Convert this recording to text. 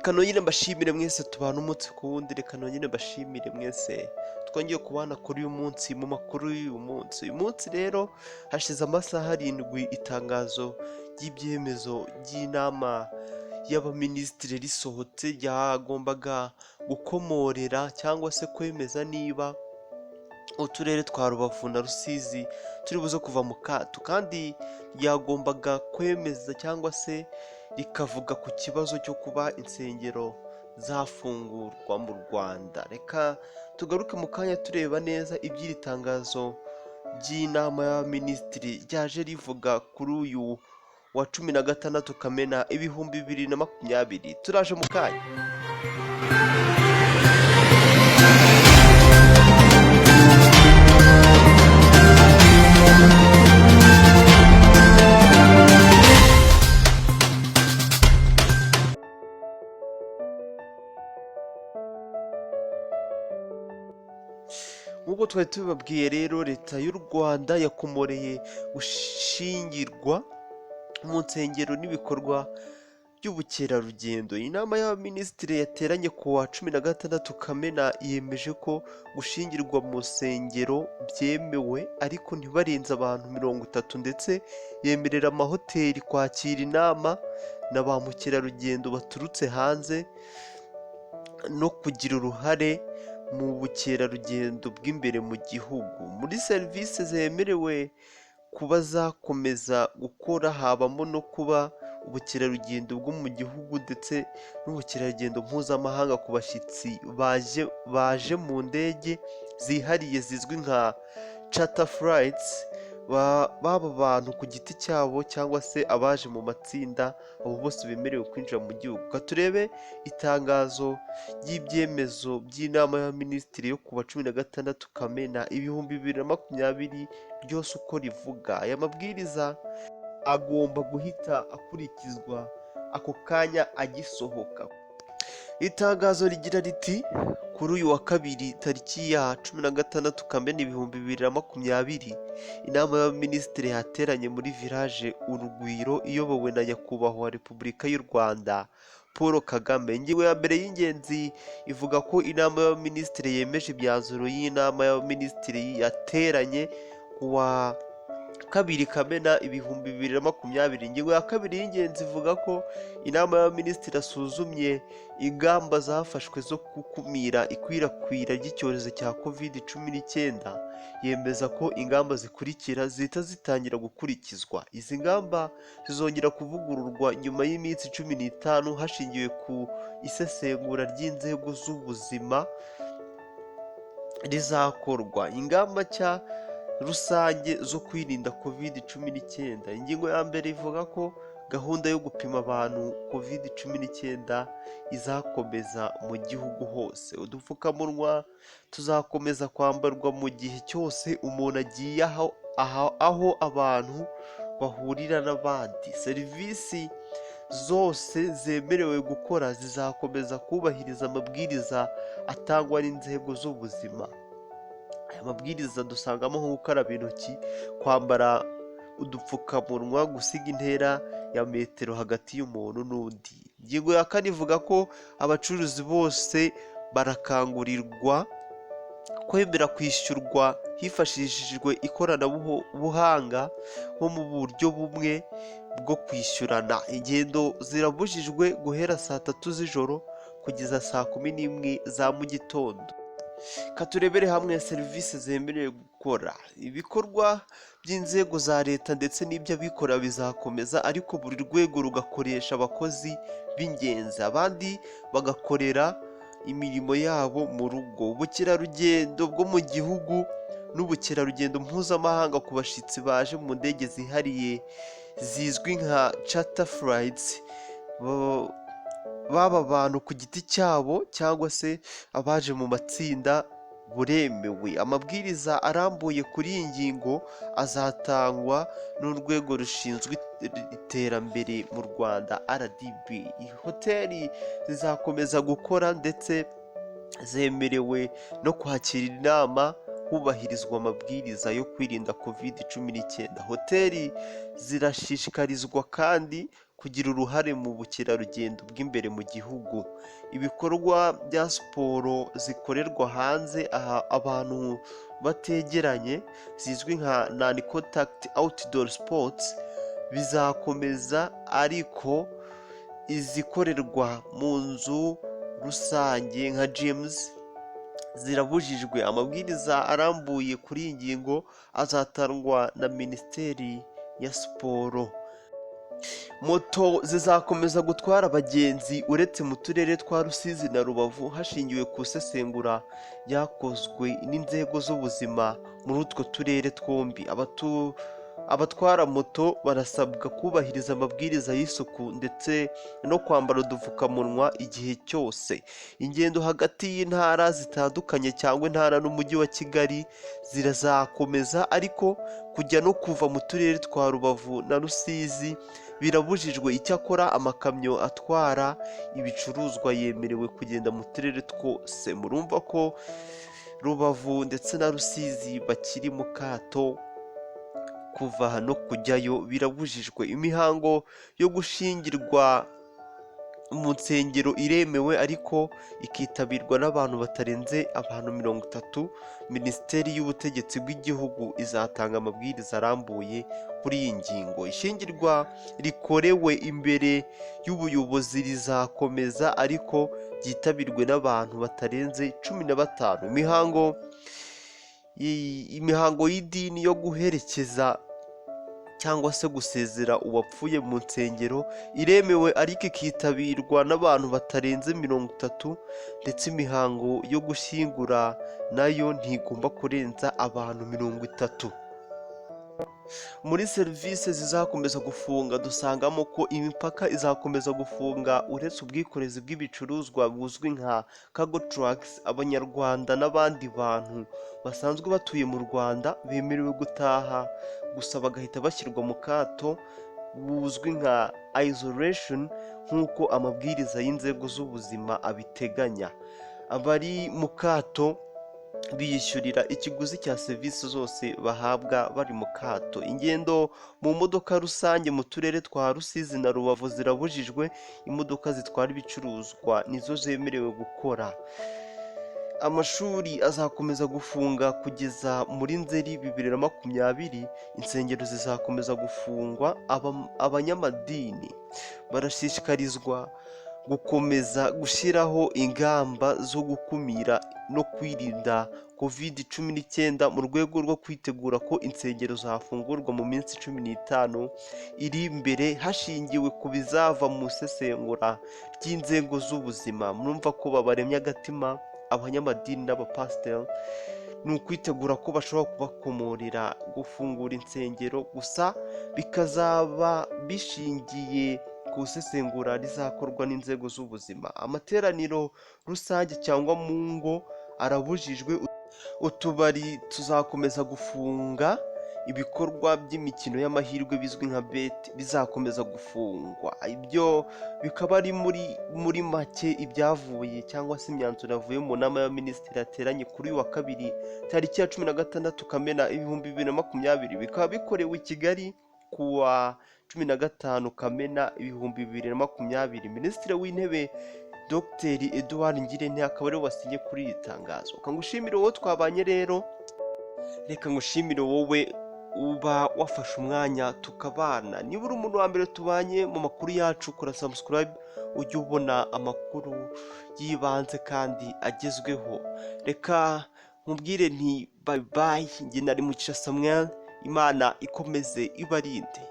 Reka nongere mbashimire mwese tubana umunsi ku wundi, reka nongere mbashimire mwese twongeye kubana kuri uyu munsi mu makuru y'uyu munsi. Uyu munsi rero hashize amasaha 7 itangazo ry'ibyemezo by'inama y'abaminisitiri risohotse, ryagombaga gukomorera cyangwa se kwemeza niba uturere twa Rubavu na Rusizi turi buze kuva mu kato, kandi ryagombaga kwemeza cyangwa se rikavuga ku kibazo cyo kuba insengero zafungurwa mu Rwanda. Reka tugaruke mu kanya tureba neza iby'iri tangazo ry'inama y'abaminisitiri ryaje rivuga kuri uyu wa 16 Kamena 2020. Turaje mu kanya. Nk'uko twari tubibabwiye rero, leta y'u Rwanda yakomoreye gushingirwa mu nsengero n'ibikorwa by'ubukerarugendo. Inama y'abaminisitiri yateranye ku wa 16 Kamena yemeje ko gushingirwa mu nsengero byemewe ariko ntibarenze abantu 30, ndetse yemerera amahoteli kwakira inama na ba mukerarugendo baturutse hanze no kugira uruhare mu bukerarugendo bw'imbere mu gihugu. Muri serivisi zemerewe kuba zakomeza gukora habamo no kuba ubukerarugendo bwo mu gihugu ndetse n'ubukerarugendo mpuzamahanga ku bashyitsi baje mu ndege zihariye zizwi nka charter flights, baba abantu ku giti cyabo cyangwa se abaje mu matsinda, abo bose bemerewe kwinjira mu gihugu. Reka turebe itangazo ry'ibyemezo by'inama y'abaminisitiri yo ku wa 16 Kamena 2020 ryose uko rivuga. Aya mabwiriza agomba guhita akurikizwa ako kanya agisohoka. Itangazo rigira riti: kuri uyu wa kabiri tariki ya 16 Kamena 2020, inama y'abaminisitiri yateranye muri Village Urugwiro iyobowe na Nyakubahwa Repubulika y'u Rwanda Paul Kagame. Ingingo ya mbere y'ingenzi ivuga ko inama y'abaminisitiri yemeje imyanzuro y'inama y'abaminisitiri yateranye ku wa 2 Kamena 2020. Ingingo ya kabiri y'ingenzi ivuga ko inama y'abaminisitiri yasuzumye ingamba zafashwe zo gukumira ikwirakwira ry'icyorezo cya COVID-19, yemeza ko ingamba zikurikira zihita zitangira gukurikizwa. Izi ngamba zizongera kuvugururwa nyuma y'iminsi 15 hashingiwe ku isesengura ry'inzego z'ubuzima rizakorwa. Ingamba nshya rusange zo kwirinda COVID-19. Ingingo ya mbere ivuga ko gahunda yo gupima abantu COVID-19 izakomeza mu gihugu hose. Udupfukamunwa tuzakomeza kwambarwa mu gihe cyose umuntu agiye aho abantu bahurira n'abandi. Serivisi zose zemerewe gukora zizakomeza kubahiriza amabwiriza atangwa n'inzego z'ubuzima. Aya mabwiriza dusangamo nko gukaraba intoki, kwambara udupfukamunwa, gusiga intera ya metero hagati y'umuntu n'undi. Ingingo ya kane ivuga ko abacuruzi bose barakangurirwa kwemera kwishyurwa hifashishijwe ikoranabuhanga nko mu buryo bumwe bwo kwishyurana. Ingendo zirabujijwe guhera saa 3 z'ijoro kugeza saa 11 za mu gitondo. Reka turebere hamwe serivisi zemerewe gukora. Ibikorwa by'inzego za leta ndetse n'iby'abikorera bizakomeza, ariko buri rwego rugakoresha abakozi b'ingenzi, abandi bagakorera imirimo yabo mu rugo. Ubukerarugendo bwo mu gihugu n'ubukerarugendo mpuzamahanga ku bashyitsi baje mu ndege zihariye zizwi nka charter flights, baba abantu ku giti cyabo cyangwa se abaje mu matsinda buremewe. Amabwiriza arambuye kuri iyi ngingo azatangwa n'urwego rushinzwe iterambere mu Rwanda RDB. Hoteli zizakomeza gukora ndetse zemerewe no kwakira inama hubahirizwa amabwiriza yo kwirinda COVID-19. Hoteli zirashishikarizwa kandi kugira uruhare mu bukerarugendo bw'imbere mu gihugu. Ibikorwa bya siporo zikorerwa hanze aha abantu bategeranye, zizwi nka non contact outdoor sports, bizakomeza, ariko izikorerwa mu nzu rusange nka gyms zirabujijwe. Amabwiriza arambuye kuri iyi ngingo azatangwa na Minisiteri ya Siporo. Moto zizakomeza gutwara abagenzi uretse mu turere twa Rusizi na Rubavu, hashingiwe ku isesengura ryakozwe n'inzego z'ubuzima muri utwo turere twombi. Abatwara moto barasabwa kubahiriza amabwiriza y'isuku ndetse no kwambara udupfukamunwa igihe cyose. Ingendo hagati y'intara zitandukanye cyangwa intara n'Umujyi wa Kigali zirazakomeza, ariko kujya no kuva mu turere twa Rubavu na Rusizi birabujijwe. Icyakora amakamyo atwara ibicuruzwa yemerewe kugenda mu turere twose. Murumva ko Rubavu ndetse na Rusizi bakiri mu kato, kuva no kujyayo birabujijwe. Imihango yo gushyingirwa mu nsengero iremewe, ariko ikitabirwa n'abantu batarenze abantu 30. Minisiteri y'Ubutegetsi bw'Igihugu izatanga amabwiriza arambuye kuri iyi ngingo. Ishyingirwa rikorewe imbere y'ubuyobozi rizakomeza, ariko ryitabirwe n'abantu batarenze 15. Imihango y'idini yo guherekeza cyangwa se gusezera uwapfuye mu nsengero iremewe, ariko ikitabirwa n'abantu batarenze 30, ndetse imihango yo gushyingura nayo ntigomba kurenza abantu 30. Muri serivisi zizakomeza gufunga dusangamo ko imipaka izakomeza gufunga uretse ubwikorezi bw'ibicuruzwa buzwi nka cargo trucks. Abanyarwanda n'abandi bantu basanzwe batuye mu Rwanda bemerewe gutaha gusa bagahita bashyirwa mu kato buzwi nka isolation, nk'uko amabwiriza y'inzego z'ubuzima abiteganya. Abari mu kato biyishyurira ikiguzi cya serivisi zose bahabwa bari mu kato. Ingendo mu modoka rusange mu turere twa Rusizi na Rubavu zirabujijwe, imodoka zitwara ibicuruzwa nizo zemerewe gukora. Amashuri azakomeza gufunga kugeza muri Nzeri 2020. Insengero zizakomeza gufungwa. Abanyamadini barashishikarizwa gukomeza gushyiraho ingamba zo gukumira no kwirinda COVID-19 mu rwego rwo kwitegura ko insengero zafungurwa mu minsi 15 iri imbere, hashingiwe ku bizava mu isesengura ry'inzego z'ubuzima. Murumva ko babaremye agatima abanyamadini n'abapasiteri, ni ukwitegura ko bashobora kubakomorera gufungura insengero, gusa bikazaba bishingiye ku isesengura rizakorwa n'inzego z'ubuzima. Amateraniro rusange cyangwa mu ngo arabujijwe. Utubari tuzakomeza gufunga. Ibikorwa by'imikino y'amahirwe bizwi nka bet bizakomeza gufungwa. Ibyo bikaba ari muri make ibyavuye cyangwa se imyanzuro yavuye mu nama y'abaminisitiri yateranye kuri uyu wa kabiri, tariki ya 16 Kamena 2020, bikaba bikorewe i Kigali kuwa 15 Kamena 2020. Minisitiri w'Intebe Dr Edouard Ngirente akaba ariwe wasinye kuri iri tangazo. Reka ngushimire wowe twabanye rero, reka ngushimire wowe uba wafashe umwanya tukabana. Niba uri umuntu wa mbere tubanye mu makuru yacu, kora subscribe ujye ubona amakuru y'ibanze kandi agezweho. Reka nkubwire nti bye bye, njye nari Mugisha Samuel. Imana ikomeze ibarinde.